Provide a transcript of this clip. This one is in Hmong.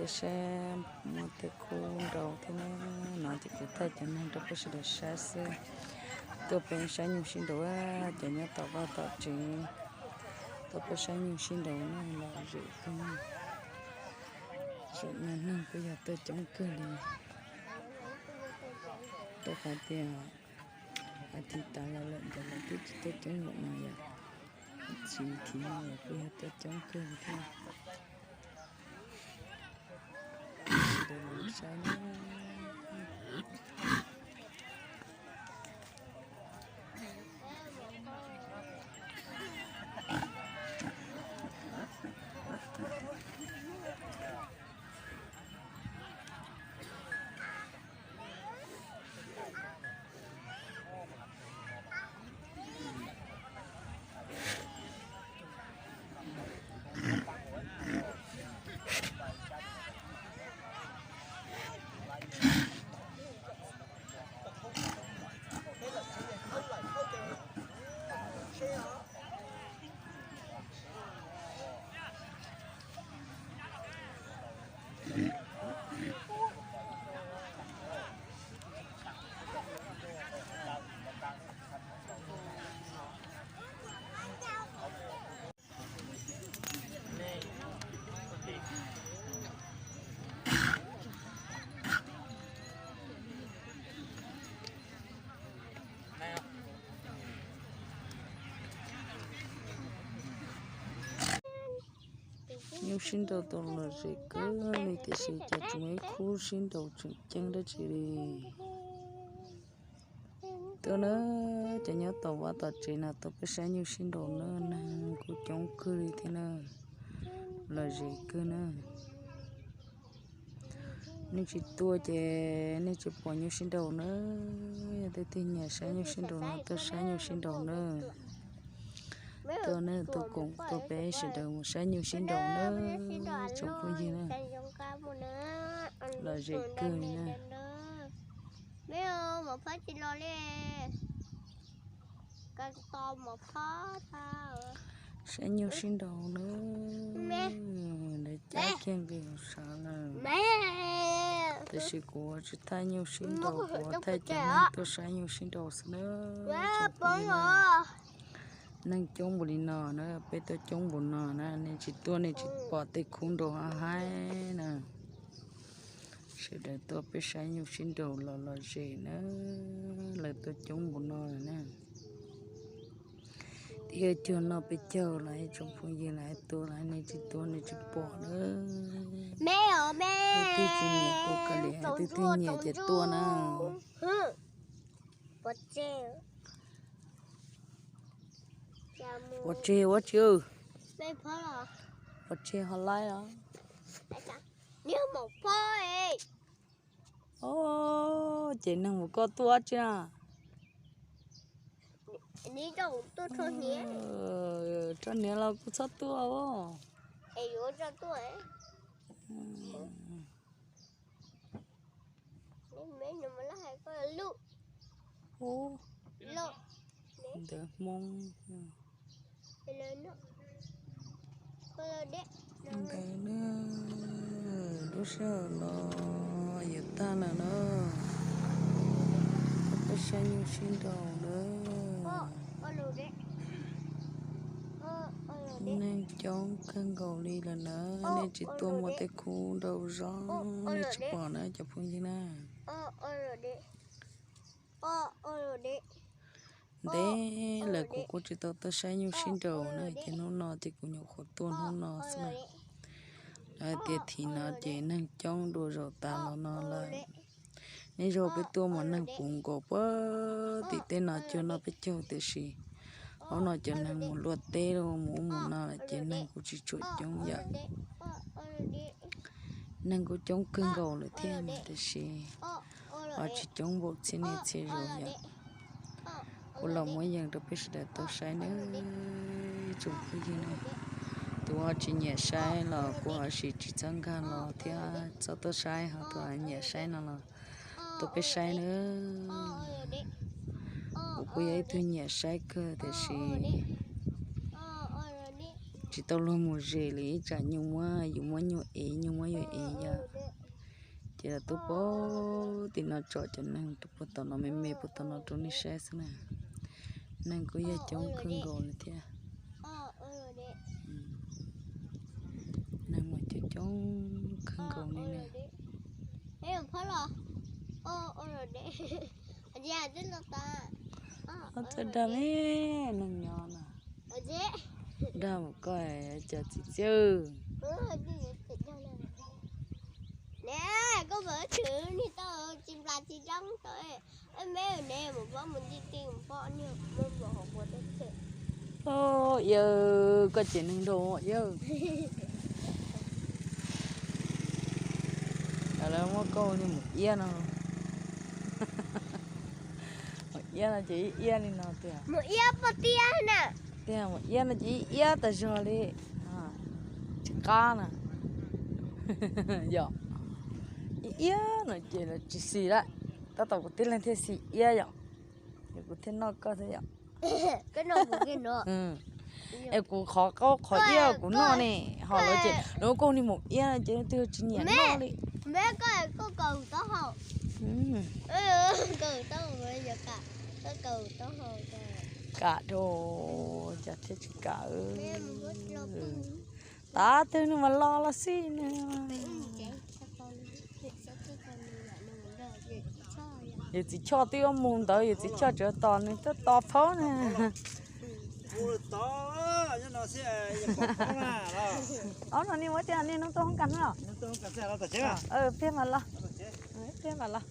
Saib muaj tej khub nraus thiab na, no ces kuv thaij cov neeg rau peb sawv daws saib xwb. Tuaj peb saib nyuj sib nraus, cov nyob tom vaj tom tsev, tuaj peb saib nyuj sib nraus na, lom zem kawg. Zaum no neeg kuj yog tuaj coob kawg li. Rau qhov tias hais tias tas los lawm ntawd lawv twb tsis tuaj coob zaum no yom. Tsis khiv no los kuj yog tuaj coob kawg li thiab. Sawv daws los saib na. Nyuj sib nraus tau lom zem kawg li tiam sis cas tsis muaj ib khub sib nraus tseem ceeb dab tsi li. Tuaj na, cov nyob tom vaj tom tsev no tuaj peb saib nyuj sib nraus na, neeg kuj coob kawg li thiab na, lom zem kawg na. Nej tsis tuaj ces nej tsis pom nyuj sib nraus na. Yog tej twg nyiam saib nyuj sib nraus no tuaj saib nyuj sib nraus na. Tuaj na, tuaj koom tuaj peb sawv daws mus saib nyuj sib nraus na, tsoom phooj ywg na. Lom zem kawg li na. Saib nyuj sib nraus na, lawv cab kiag nqis hauv sav lawm. Tiam sis kuv tsis thaij nyuj sib nraus, kuv thaij cov neeg tuaj saib nyuj sib nraus xwb na. Neeg coob npaum li no na, peb tuaj coob npaum no na, nej tsis tuaj nej tsis pom tej khub nraus haib haib na. Sawv daws tuaj peb saib nyuj sib nraus los lom zem na, lawv tuaj coob npaum no lawm na. Twb yog cuag noj peb caug los tsoom phooj ywg lawv tuaj lawm, nej tsis tuaj nej tsis pom na. Twb tsis nyiam kuv ka liam, twb twb nyiam ces tuaj na. Pov tseg ua tsi? Pov tseg ho laib los? Os, ces neeg mus koj tuaj tsi na? Tso hniav los kuj txhob tuaj os. Ntawd Hmoob ntawd na, lub sij hawm no yuav tag lawm na, peb saib nyuj sib nraus na. Neeg coob kawg nkaus li lawm na, nej tsis tuaj muaj tej khub nraus zog nej tsis pom na cov phooj ywg na. Ntev lawm kuv kuj tsis tau tuaj saib nyuj sib nraus na, ces hnub no ces kuv nyuam qhuav tuaj hnub no xwb na. Lawv tias thim no ces neeg coob dua zaum tas los no lawm. Nej zaug peb tuaj mas neeg puv nkaus puag tim tej no cuag noj peb caug tiam sis hauv no cov neeg mus luaj teb mus ub mus no lawm ces neeg kuj tsis tshua coob yam. Neeg kuj coob kawg nkaus lawm thiab mas tiam sis ho tsis coob npaum txhiab niaj txhia zaus yom. Kuv los muab yees rau peb sawv daws tau saib nawb tsoom phooj ywg na. Tus ho tsis nyiam saib los kuv ho sis tsis txhob nkag los thiab txhob tuaj saib, ho tus ho nyiam saib no los tuaj peb saib nawb. Kuv kuj yog ib tug nyiam saib kawg tiam sis tsis tau luag mus ze li, ib tsam nyuj muab, yus muab nyuj ev, nyuj muab yus ev yom. Ces los tuaj puag tim no tsom cov neeg rau puag tom no, me me puag tom no rau nej saib xwb na. Neeg kuj yog coob kawg nkaus li thiab. Neeg mas coob coob kawg nkaus li na. Txawj dag li neeg nyob no. Dag mus koj cov txiv txiv. Yawg, koj ces neeg nrau yawg. Lawv muab koj ua li maum iab no. Maum iab no ces ib iab li no tiag. Tiag, maum iab no ces ib iab tas zog li. Tsis qab na. Yog ib iab no ces tsis xis lawm. Tab tom kuv tib leeg thiaj xis iab yom. Es kuv thiaj noj koj thiab yom. Es kuv qhov qaub qhov iab kuv noj ne, ho lawv ces lawv koj ua li maum iab no ces leej twg tsis nyiam noj li. Kam rau, cas thiaj tsis kam. Tav twg nws mas los los xij nws. Yawm txiv Choj twb yuav mus ntawd, yawm txiv Choj tseem tos nws tuaj tos phaub na. Ob no nej muab tiag, nej hnub tuaj hoob kas hnub los? Pliag mas los. Pliag mas los.